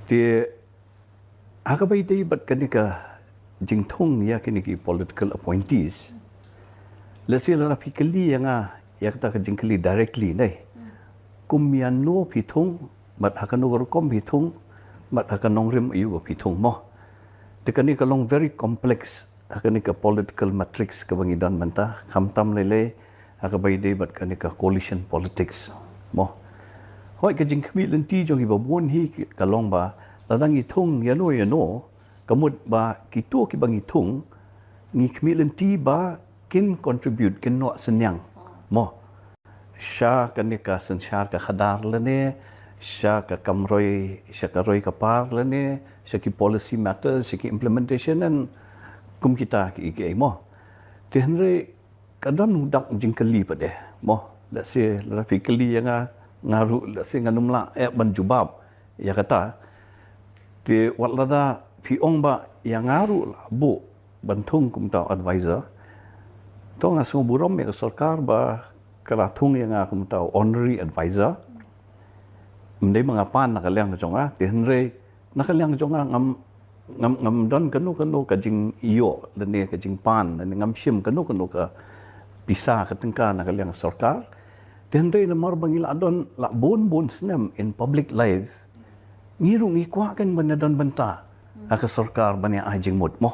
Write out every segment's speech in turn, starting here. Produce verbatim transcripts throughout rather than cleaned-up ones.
Te ha kaba ïadei bad kane ka jingthung ïa kine ki political appointees, lehse lada phi kylli ïa nga ïa kata ka jingkylli directly, ne, kum ïano phi thung, bad ha kano ka rukom phi thung, bad ha ka nongrim aïu ba phi thung, mo. Te kane ka long very complex ha kane ka political matrix kaba ngi don mynta, khamtam lei lei ha kaba ïadei bad kane ka coalition politics, mo. Hooid, ka jingkhmih lynti jong kiba bun hi ka long ba lada ngi thung ïano ïano, ka mut ba kito kiba ngi thung, ngi khmih lynti ba kin contribute, kin noh synñiang, mo, sha kane ka synshar ka khadar lane sha ka kam roi, sha ka roi ka par lane sha ki policy matters, sha ki implementation, and kum kita kiei kiei, mo. Te hynrei ka don u dak jingkylli pat de, mo. Lehse lada phi kylli ïa nga, nga ruh lehse ngan ym lah eh ban jubab ïa kata. Te wat lada phi ong ba ïa nga ruh la buh ban thung kumta u advisor, to nga sngewburom ïa ka sorkar ba ka la thung ïa nga kumta u honorary advisor. Ym dei ma nga pan na ka liang jong nga, te hynrei na ka liang jong nga ngam, ngam, ngam don kano kano ka jingïoh lane ka jingpan, lane ngam shim kano kano ka pisa ka tyngka na ka liang sorkar. Te hynrei namar ba ngi la don la bun bun snem in public life, ngi ruh ngi kwah kan ban ïa don bynta ha ka sorkar, ban ïa ai jingmut, mo.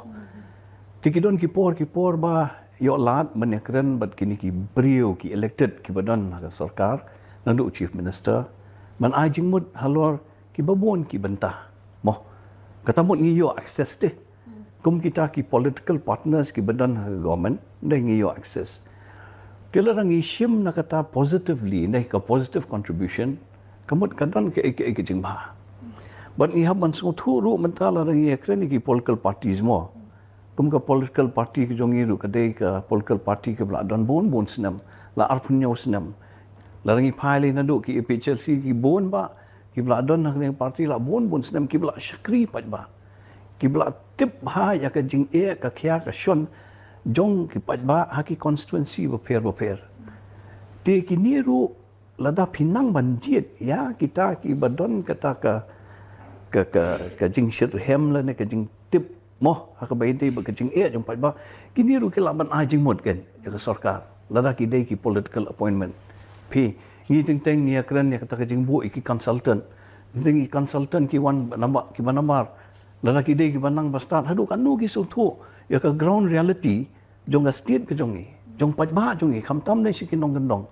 Te ki don ki por ki por ba ïoh lad ban ïa kren bad kine ki briew, ki elected kiba don ha ka sorkar, naduh chief minister, ban ai jingmut halor kiba bun ki bynta, mo. Kata mut ngi ïoh access te kum kita ki political partners kiba don ha ka government, dei ngi ïoh access. Te lada ngi shim na kata positively, dei ka positive contribution, ka mut ka don ka, ka, ka jingbha. Bad ngi hap ban sngewthuh ruh mynta lada ngi ïa kren ïa ki political parties, mo. Kum ka political party ka jong ngi ruh ka dei ka political party kaba la don bun bun snem, la arphew hynñiew snem. Lada ngi phai lei naduh ki A P H L C, ki bun bah kiba la don ha kane ka party la bun bun snem, kiba la shakri paidbah, kiba la tip bha ïa ka jingeh ka khia ka shon jong ki paidbah ha ki constituency bapher bapher. Te kine ruh lada phi nang ban jied ïa kita kiba don kata ka, ka, ka, ka jingshitrhem lane ka jingtip, mo, ha kaba ïadei bad ka jingeh jong paidbah, kine ruh ki lah ban ai jingmut kan ïa ka sorkar lada ki dei ki political appointment. Phi, ngi teng teng ngi ïa kren ïa kata ka jingbuh ïa ki consultant. Teng teng ki consultant ki wan namar, kiba namar, lada ki dei kiba nang ba stad, haduh katno ki sngewthuh ïa ka ground reality jong ka state ka jong ngi, jong paidbah jong ngi, khamtam ne sha ki nongkyndong.